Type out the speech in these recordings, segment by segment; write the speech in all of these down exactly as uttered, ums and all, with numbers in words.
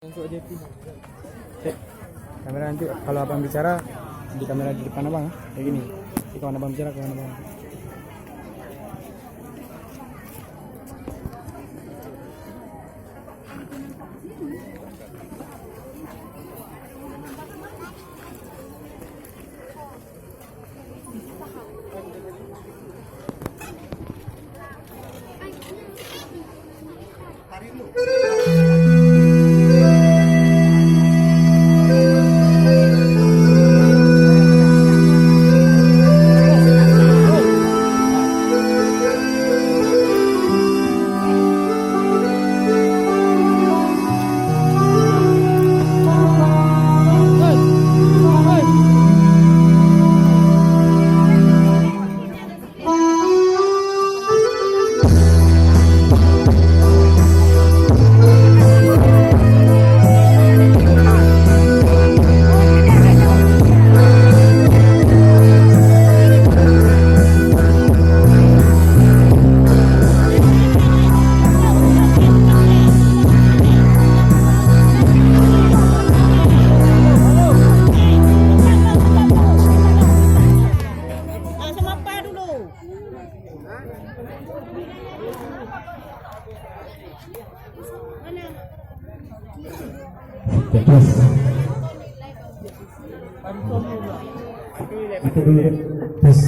Cek. Kamera nanti kalau abang bicara di kamera di depan abang, ya. Kayak gini. Jadi kalau abang bicara, kalau abang. Terus. Itu dulu. Terus.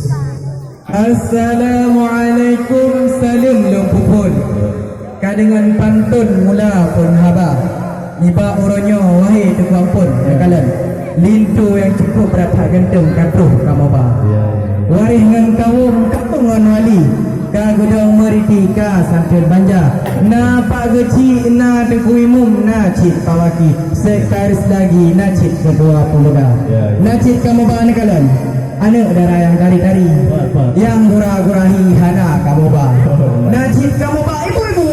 Assalamualaikum, saleuem lôn peuphon. Ka deungon pantôn mula phon haba. Nibak uroe nyoe, wahé Teungku Ampon, ya, neukalon. Linto nyang cukup brat that ganteng ka troh kamoe ba. Ya, ya, ya. Waréh ngon kawöm, kamoe ngon wali. Ka geudong meuriti ka santreun banja. Na Pak Geuchik, na Teungku Imum, na cit Pak Waki. Sekretaris lagi, na cit ketua pemuda. Ya, ya. Na cit kamoe ba neukalon. Aneuk dara nyang tari-tari, nyang gura-gura hi hana kamoe ba. Na cit kamoe ba ibu-ibu,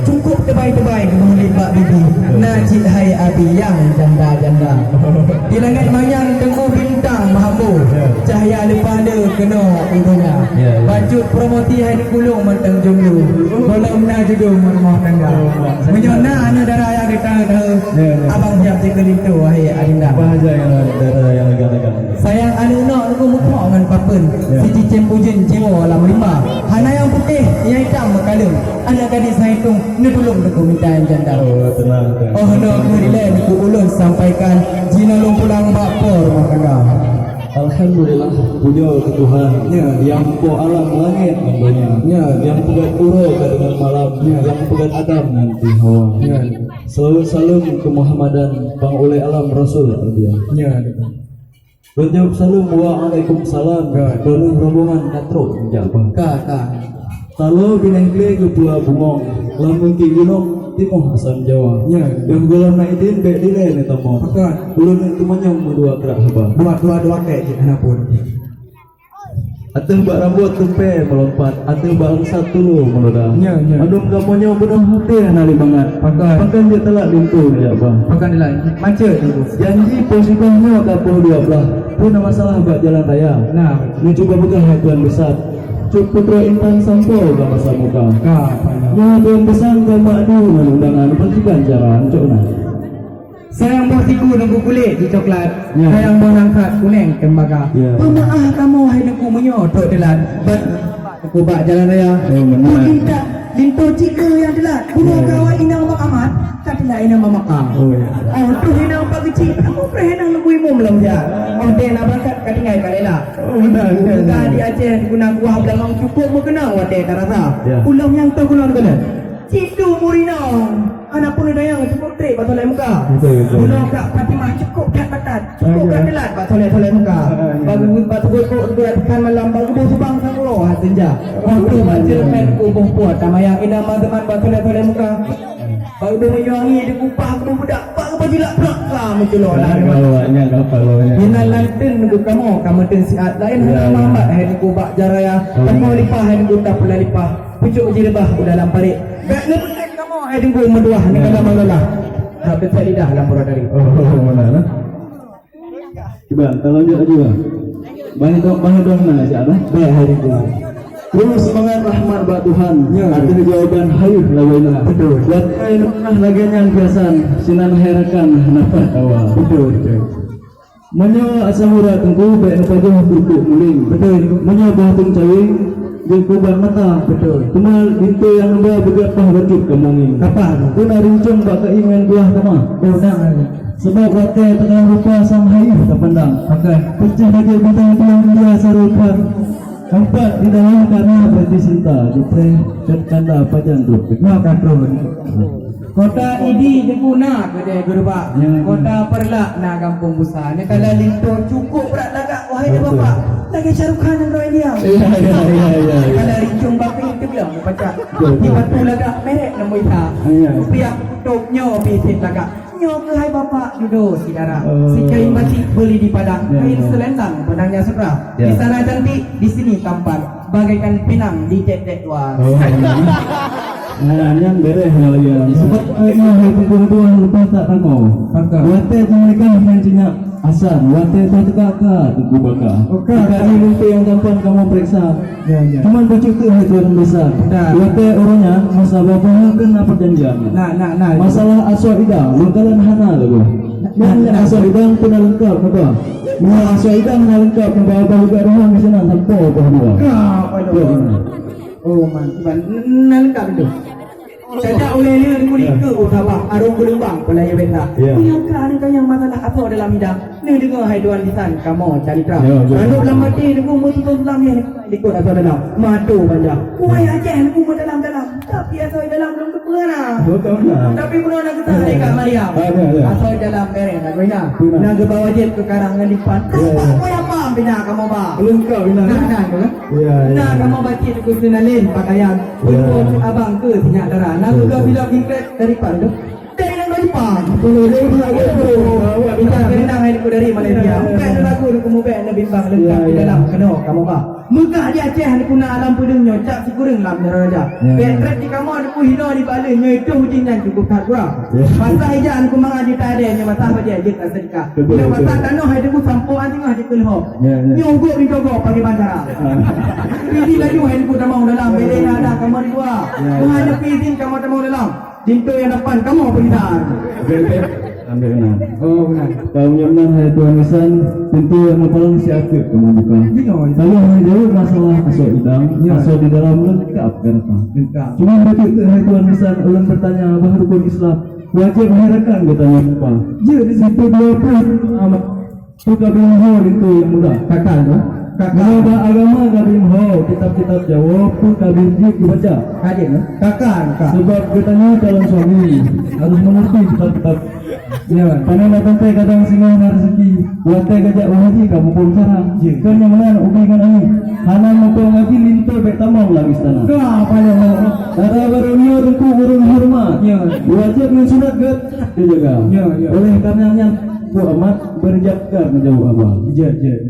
cukup teubai-teubai geumulik bak bibi. Na cit hai abi nyang janda-janda. Di langét manyang teungku bintang meuhambo, cahya leupah le keunoe ibunya. Bacut promoti hai di gulong mantong jomblo, gohlom na judong rumoh tangga. Meunyoe na aneuk dara nyang geutanyoe, abang siap jikeulinto hai adinda. Sayang aneuk nok teungku meukhok ngon papeuen, sicicém ujeuen jiwoe lam rimba. Hana nyang putéh, nyang itam meukaleueng. Aneuk gadis nyang itong neutulông teungku mita nyang janda. Oh, tenang, tenang. Oh, noh keuh ilée teungku ulôn sampaikan, jinoe lôn pulang bak po rumoh tangga. Alhamdulillah, pujoe keu Tuhan, nyang po alam langét ngon donya, nyang peugét uroe ka deungon malam, nyang peugét Adam ngon Hawa. Saleuem-saleuem keumuhammadan, pang ulée alam Rasul Arabia. Lôn jaweueb saleuem, waalaikumsalam. Ka. Droeneuh rombongan ka trok jak, Bah. Ka, ka. Taloe binéh glé geupula bungong, lam mungki gunong timoh asam Jawa. Nya. Yoh gohlom na idin bék dilée neutamong. Pakon? Ulôn neuk teumanyong meudua krak haba. Dua, dua, dua kek cit hana pun. Ateueh bak rambot tupée meulompat, ateueh bak langsat tulu meuloda. Nya, nya. Mandum kamoe nyoe beudôh até hana lé mangat. Pakon? Pakon jeuet teulat linto neujak, Bah. Pakon dilai? Macet tu. Janji poh sigoe nyoe ka poh dua blaih. Peue na masalah bak jalan raya? Nah. Neucuba peugah hai Tuan Beusat. Cut Putroe Intan sampoe ka masa muka. Ka, Pak. Nyoe Tuan Beusat ka mak du ngon undangan, peutikan cara ancok na. Sayang boh siku teungku kulét di coklat, sayang boh nangkat kunéng tembaga. Ya. Peumaáh kamoe hai teungku meunyoe trok teulat, ban teungku bak jalan raya. Oh, benar. Linto cit keu nyang teulat. Bunoe kawai inong Mak Amat, ka teulat inong Mak Makam. Oh, ya. Oh, troh inong Pak Geuchik, kamoe preh inong Teungku Imum lom jak. Oh, deh na bangkat ka tinggai ka rela. Oh, benar, benar, benar. Di Aceh guna kuah beulamong cukup meukeunong watée tarasa. Ya. Ulôn nyang toh guna keunan. Cit tu murinong. Hana pun dayang cukup trép bak solek muka. Betul, betul. Bunoe Kak Fatimah cukup that batat, cukup that teulat bak solek-solek muka. Bak geubu-, bak teubeuet kok teubeuet tekan malam, bak geuboh subang sang uroe hat senja. Waktu bak ceureumen kuboh puat, tamayang inong teuma bak solek-solek muka. Bak geuboh meunyoe angin di kupah, geuboh beudak, bak geuboh jilak, brak ka meuculok. Ingat kalau awaknya, ingat kalau awaknya. Inan lanteun nunggu kamoe, kamoe teun siat laén hana mahambat hai nunggu bak jaraya. Kamoe lipah hai nunggu tapula lipah. Pucuk jireubah u dalam parék. Bék neupeugét kamoe hai teungku meuduah ngon dalam meulolah. Ka beusai lidah lam uroe dari. Oh, mana lah? Cuba, tolong jawab laju lah. Banyak dong, banyak dong na siap lah. Bék hai teungku. Peue seumangat rahmat bak Tuhan. Ya, ya. Ateueh jawaban hayeuh lagoina. Betul. Watèe leumah lagèe nyan biasa, sinan hai rakan nafah tawa. Betul, betul. Meunyoe asam urat teungku, bèk neupajoh peurumpok muling. Betul. Meunyoe boh teueng cawéng, jeuet keu ubat mata. Betul. Teuma linto nyang neuba beugét paih bacut kamoe ngieng. Kapah. Peue na rincong bak keuieng ngon kuah tamah. Oh, nah. Sabab watèe teuka rupa sang hayeuh tapandang. Oke. Peucah lagèe bintang bulan dia sarukan. Empat di dalam karena berarti cinta, di teh dan kanda pajan tu. Nah, kata. Kota Idi diguna keudeh geureubak. Ya, ya. Kota Peureulak na gampông busa. Nyan kala linto cukup brat lagak, wahai Betul. bapak. Lagèe Shah Rukh Khan ngon India. Ya, ya, ya, ya, ya. Kala rincong bak keuieng teubilang pacak. Betul, betul. Di batu lagak merek nang Isa. Ya. Rupiah kutôb nyoe pih cit lagak. Nyoe keuhai bapak dudoe si dara. Oh. Si kain batik beuli di Padang, Ya, kain ya. selendang benangnya sutra. Ya. Di sana cantik, di sini tampan, bagaikan pinang di tek-tek dua. Oh. Nah, nyan beres lah ya. Sebab, eh, nyoe hai teungku dua leupah that tangoe. Maka. Watèe jimeunikah nyan cit nyak asan, watèe teuka ka teungku baka. Oh, ka. Jika ni lumpur nyang tampan kamoe peuriksa. Ya, ya. Cuman bacut teuh hai tuan biasa. Nah. Watèe uroe nyan masa babah kan na perjanjian. Nah, nah, nah. Masalah asoe idang, lôn kalon hana lagoe. Nah, Nyan nah. asoe idang pun na leungkap meuba. Nyan asoe idang na leungkap meuba, babah gak dohang di sana sampoe babah dua. Ka, aduh. Ya, benar. Oh, man, man, na leungkap tu. Tajak ulèe lé di kulit ke, oh, sabah, arung geulumbang, peulaya beta. Ya. Meunyoe ka ada yang masalah asoe dalam idang, neudeungoe hai tuan bisan kamoe calitra. Ya, betul. Ranup lam até neuku meututoe lam nyan likot asoe dalam. Mato panjang. Kuai Aceh neuku meudalam-dalam. Tapi asoe dalam belum teupeue na. Betul, betul. Tapi bunoe na geutah lé Kak Mariam. Ya, ya, ya. Asoe dalam bereh na goina. Betul. Na geuba wajéb keu karang ngon dipan. Ya, ya. Tampak kuai apam pih na kamoe ba. Leungkap pih na. Nah, nah, tu kan. Ya, ya. Nah, kamoe batik neuku seunalin pakaian. Ya. Untuk abang ke sinyak dara. Nah, betul, juga betul. Bila bingkret dari pan tu. Dari nang dari pan. Betul, dari pan. Betul. Kita berenang hari tu dari Malaysia. Ya, ya, ya. Bukan lagu tu kemudian Nabi Bang lengkap Ya, di ya. dalam kena kamoe ba. Meugah di Aceh ni kuna alam peudeueng nyoe, cap sikureueng lam Niraraja. Ya. Bèk trép di kamoe ni kuhino di baleue nyoe, itu uji nyan cukup that kurang. Ya. Masa ija ni kumangat di tadé nyoe, masa bajèe jeuet ka sedekah. Betul, Nyoe masa betul. tanoh hai debu sampoe an singoh jeuet keu leuhob. Ya, ya. Nyoe ugot di dogo pagi bandara. Ah. Bisi laju hai debu tamong dalam, bèk lé na ada kamoe di luwa. Ya, ya. Tuhan neupeu izin kamoe tamong dalam. Linto nyang dapan kamoe peurintah. Oke, oke. Ambil benar. Oh, benar. Kalau nyang benar hai tuan bisan, pintu nyang paling siap kamoe buka. Gino, gino. Kalau hana jawab masalah asoe idang, Ya. asoe di dalam lengkap kan, Pak? Lengkap. Cuma begitu hai tuan bisan, ulun bertanya bah rukun Islam. Wajib hai rakan bertanya apa? Ya, di situ dua puluh amat. Peue ka beuet ho linto nyang muda? Kakal tu. Kakal. Meunyoe bak agama ka beuet ho, kitab-kitab Jawoe, peue ka beuet jeuet geubaca? Ka jeuet, eh? Kakal, kakal. Sebab geutanyoe calon suami harus mengerti kitab-kitab. Ya. Pane na teuntèe kadang singoh na rezeki, watèe gajak u haji ka muphom cara. Ya. Kon nyang meunan ubi ngon anyueng. Hana muphom haji linto bèk tamong lam istana. Ka, paléng ho. Dara barô nyoe teungku ureueng horeumat. Ya. Wajéb ngon sunat geuh teujaga. Ya, ya. Oleh karena nyan, Muhammad Berjakar menjawab abang. Jeuet, jeuet.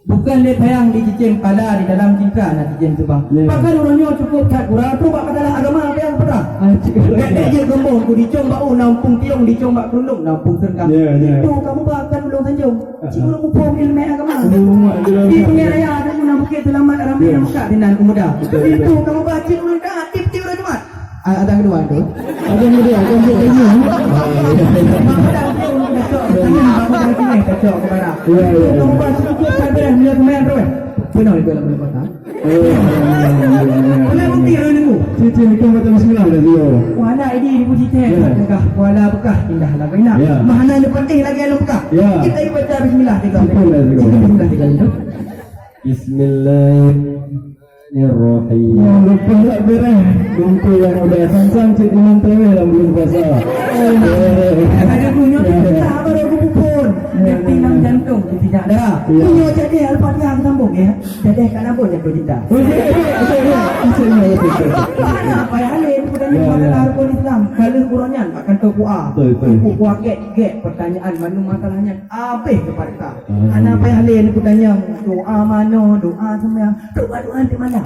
Bukan lé sayang di cicém pala, di dalam cinta na cicém subang. Ya. Bahkan ureueng nyoe cukup that gura tu bak masalah agama apa yang pernah. Ah, cik. Dek, dek, jeuet geumbong ku dicong bak u nampung tiong, dicong bak kerundung nampung sergah. Ya, ya. Itu kamu bahkan belum sanjung. Ah, Cik ah. ureueng muphom ilmu agama. Ilmu agama. Di Pengeraya ada guna Bukit Selamat ramai Ya. yang buka di nan pemuda. Betul, betul. Itu kamu bah cik ureueng ka aktif cik ureueng Jumat. A-, ada kedua tu. Ada kedua, ada kedua. Kacok ke mana? Ya, ya, ya. Kacok ke mana? Penuh itu dalam kota. Oh, ya, ya, ya, ya, ya. Boleh bukti, boleh nunggu. Cici ni kan macam bismillah dah dia. Kuala ini dipuji teh, Ya. Mekah, kuala Mekah, indah lah kena. Ya. Mahana ni patih lagi anu Mekah. Ya. Kita ikut cara bismillah kita. Bismillah juga. Bismillah kita itu. Bismillah. Bismillahirrahmanirrahim. Oh, lupa tak beres. Untuk yang udah sansang cik imam terawih dalam bulan puasa. Oh. Ada punya Ya, ya. kita baru aku pupun. Ya, Nanti ya, nang ya. jantung, kita tidak darah. Ya. Punya jadi Al-Fatihah sambung ya. Jadi kan apa jago cinta. Oh, ya, ya, ya, ya. Apa yang ada itu dah Ya, ya. Masalah rukun Islam, kalau urang nyan akan teu kuah. Betul, betul. Kuah gek-gek pertanyaan mana masalah nyan habis keu parta. Ah. Hana payah lé neupeutanyoe doa manoe, doa seumayang, doa-doa di malam.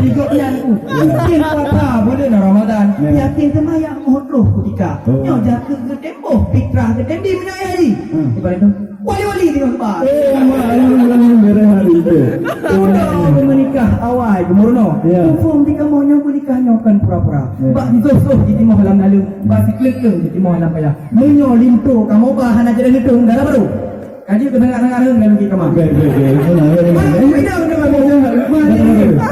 Di gobnyan tu, mungkin puasa bulan Ramadan, ya, yakin seumayang, oh, troh kutika. Oh. Nyoe jakeut geutem boh, fitrah geutem bi meunyoe haji. Hmm. Ibarat tu, wali-wali di Mekah. Oh, mak, ayo, ayo, ayo, beres hari tu. Udah meunikah awai geumeurunoe. Ya. Confirm di kamoe nyoe meunikah nyoe kon pura-pura. Ya. Bak zoh-zoh jitimoh lam naleueng, bak sikleuk-kleuk jitimoh lam payah. Meunyoe linto kamoe ba hana jadi linto dara baru. Kaji keu tengah-tengah reueng lalu di kamar. Baik, baik, baik. Benar, benar, benar. Baik, benar, benar. Baik, benar, benar.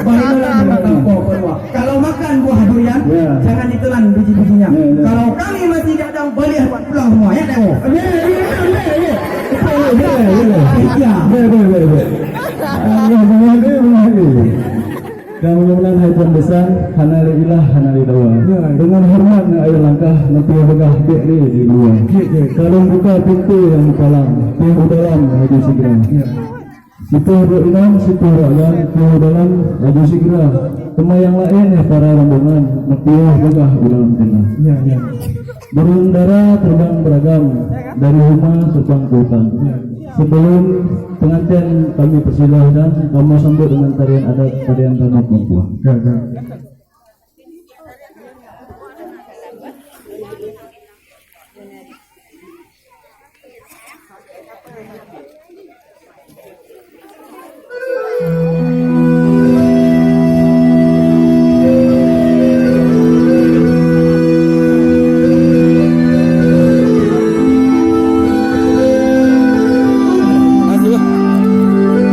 Baik, benar, benar. Kalau makan buah durian, ya, jangan ditelan biji-bijinya. Ya, ya. Kalau kami masih gadang, boleh buat pulang semua, ya, Dawo? Ya, ya, ya, ya, ya. Betul, ya, ya, ya. Ya, ya, ya, ya. Allah, Allah, Allah. Dan mudah-mudahan hai tuan bisan, hana lé ilah, hana lé dawa. Ya. Dengan hormat ngon ayah langkah, nanti peugah dek lé di luar. Ya, ya. Kalau buka pintu yang palang, pintu dalam laju segera. Ya. Sipoh rot inong, sipoh rot lon, sipoh dalam laju sigra. Teuma nyang laén nyan para rombongan, meupiôh peugah u dalam teungoh. Ya, ya. Burung dara terbang beragam dari rumah terbang ke hutan. Ya. Sebelum pengantin kami persilahkan, kamu sambut dengan tarian adat, tarian Danau Kemampuan. Ya, ya.